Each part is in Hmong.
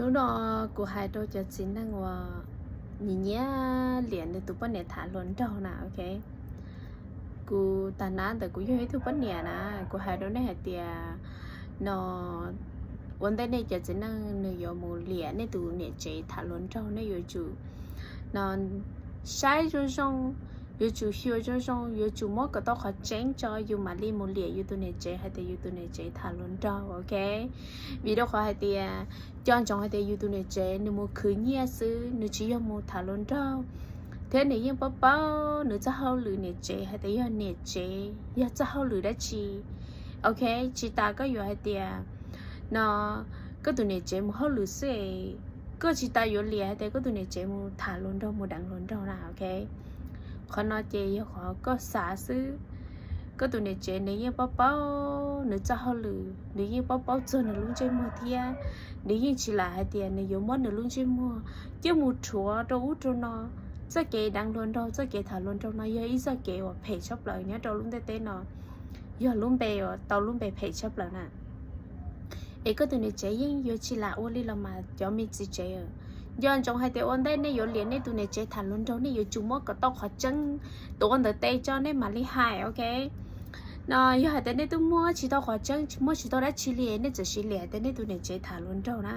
Hnub no kuv hais rau cov txiv neej uas nyiam nyiam liam nws tus poj niam tham hluas nraug na, ok. Kuv tag nab ntawm kuv yog ib tug poj niam na, kuv hais rau nej hais tias no, ua ntej nej cov txiv neej nws yuav mus liam nej tus niam tsev tham hluas nraug, nej yuav tsum no saib zoo zoo, yuav tsum xyuas zoo zoo, yuav tsum muab kom tau qhov tseeb tso yus mam li mus liam yus tus niam tsev hais tias yus tus niam tsev tham hluas nraug, ok. Vim rau qhov hais tias nco ntsoov hais tias yus tus niam tsev nws mus khwv nyiaj xwb, nws tsis yog mus tham hluas nraug, thiab nws yeej paub paub nws txoj hauj lwm niam tsev hais tias yog niam tsev yog txoj hauj lwm dab tsi. Ok, tsis tas koj yuav hais tias no koj tus niam tsev mus hauj lwm xwb, koj tsis tas yuav liam hais tias koj tus niam tsev mus tham hluas nraug mus deev hluas nraug na, ok. Qhov no ces yog qhov koj xav xwb. Koj tus niam tsev nws yeej paub paub nws txoj hauj lwm, nws yeej paub paub txog nws lub ntsej muag thiab. Nws yeej tsis lam hais tias nws yuav muab nws lub ntsej muag coj mus rhuav rau ub rau no. Txoj kev deev hluas nraug, txoj kev tham hluas nraug no yog ib txoj kev uas phem tshaj plaws nyob rau lub ntiaj teb no, yog lub npe uas tau lub npe phem tshaj plaws na. Es koj tus niam tsev yeej yuav tsis lam ua li los mas cov me txiv tsev, nco ntsoov hais tias ua ntej nej yuav liam nej tus niam tsev tham hluas nraug nej yuav tsum muab kom tau qhov tseeb tuav ntawm tes tso nej mam li hais, ok. No yog hais tias nej twb muab tsis tau qhov tseeb, muab tsis tau dab tsi li, nej txawm sim liam hais tias nej tus niam tsev tham hluas nraug na,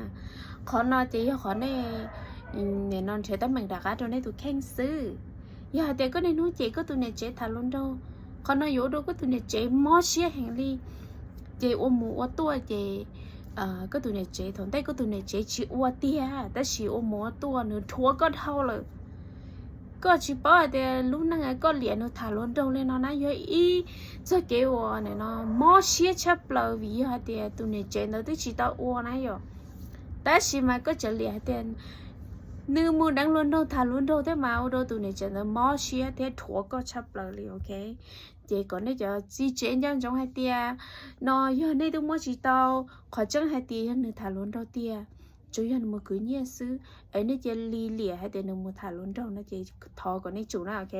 qhov no ces yog qhov nej no nrhiav teeb meem rov qab rau nej tus kheej xwb. Yog hais tias koj niaj hnub cem koj tus niam tsev tham hluas nraug, qhov no yuav ua rau koj tus niam tsev mob siab heev li. Ces ua mus ua tuaj ces koj tus niam tsev, thaum ntej koj tus niam tsev tsis ua tiag tab sis ua mus ua tuaj nws rhuav koj dhau lawm. Koj tsis paub hais tias lub neej koj liam nws tham hluas nraug li no na yog ib txoj kev uas no mob siab tshaj plaws vim yog hais tias tus niam tsev ntawd twb tsis tau ua na yom. Tab sis mas koj tseem liam hais tias nws mus deev hluas nraug tham hluas nraug thiab mas ua rau tus niam tsev ntawd mob siab thiab rhuav koj tshaj plaws li, ok. Ces kom nej cov txiv tsev nco ntsoov hais tias no yog nej twb muab tsis tau qhov tseeb hais tias yog nws tham hluas nraug tiag, tsuas yog nws mus khwv nyiaj xwb, es nej cia li liam hais tias nws mus tham hluas nraug no ces thov kom nej tsum na, ok.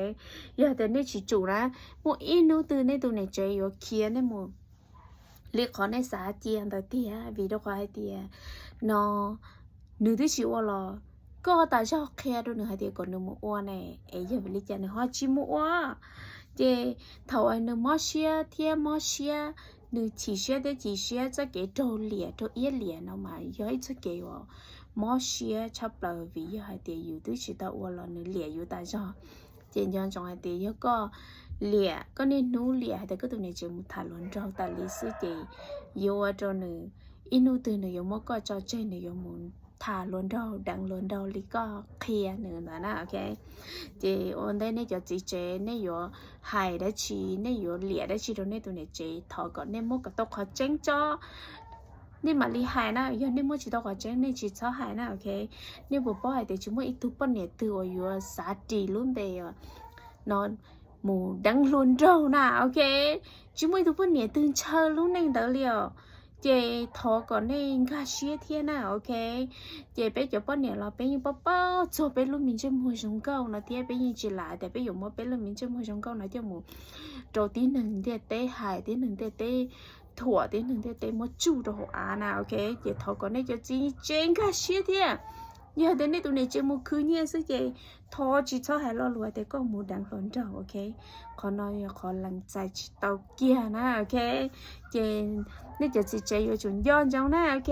Yog tias nej tsis tsum na, muaj ib hnub twg nej tus niam tsev yuav khiav nej mus li qhov nej xav cia ntawd tiag, vim rau qhov hais tias no nws twb tsis ua los koj tas zog qhia rau nws hais tias kom nws mus ua ne, es yog vim li cas nws ho tsis mus ua? Ces thaum nws mob siab thiab mob siab, nws chim siab thiab chim siab, txoj kev raug liam raug iab liam no mas yog ib txoj kev uas mob siab tshaj plaws vim yog hais tias yus twb tsis tau ua los nws liam yus tas zog. Ces nco ntsoov hais tias yog koj liam, koj niaj hnub liam hais tias koj tus niam tsev mus tham hluas nraug tas li xwb ces yuav ua rau nws ib hnub twg nws yuav muab koj tso tseg, nws yuav mus tham hluas nraug deev hluas nraug li koj qhia nws ntawd na, ok. Ces ua ntej nej cov txiv tsev nej yuav hais dab tsi, nej yuav liam dab tsi rau nej tus niam tsev, thov kom nej muab kom tau qhov tseeb tso nej mam li hais na. Yog nej muab tsis tau qhov tseeb nej tsis txhob hais na, ok. Nej puas paub hais tias tsis muaj ib tug poj niam twg uas yuav xav ris lub npe no mus deev hluas nraug na, ok. Tsis muaj ib tug poj niam twg ntshaw lub neej ntawd li os. Ces thov kom nej nkag siab thiab na, ok. Ces peb cov poj niam los peb yeej paub paub txog peb lub me ntsej muag zoo nkauj no thiab peb yeej tsis lam tias peb yuav muab peb lub me ntsej muag zoo nkauj no coj mus rau tib neeg ntiaj teb hais, tib neeg ntiaj teb thuam, tib neeg ntiaj teb muab tsuj rau hauv av na, ok. Ces thov kom nej cov txiv tsev nkag siab thiab. Yog tias nej tus niam tsev mus khwv nyiaj xwb ces thov tsis txhob hais lo lus tias koj mus deev hluas nraug, ok. Qhov no yog qhov lees txais tsis tau kiag na, ok. Ces nej cov txiv tsev yuav tsum nco ntsoov na, ok.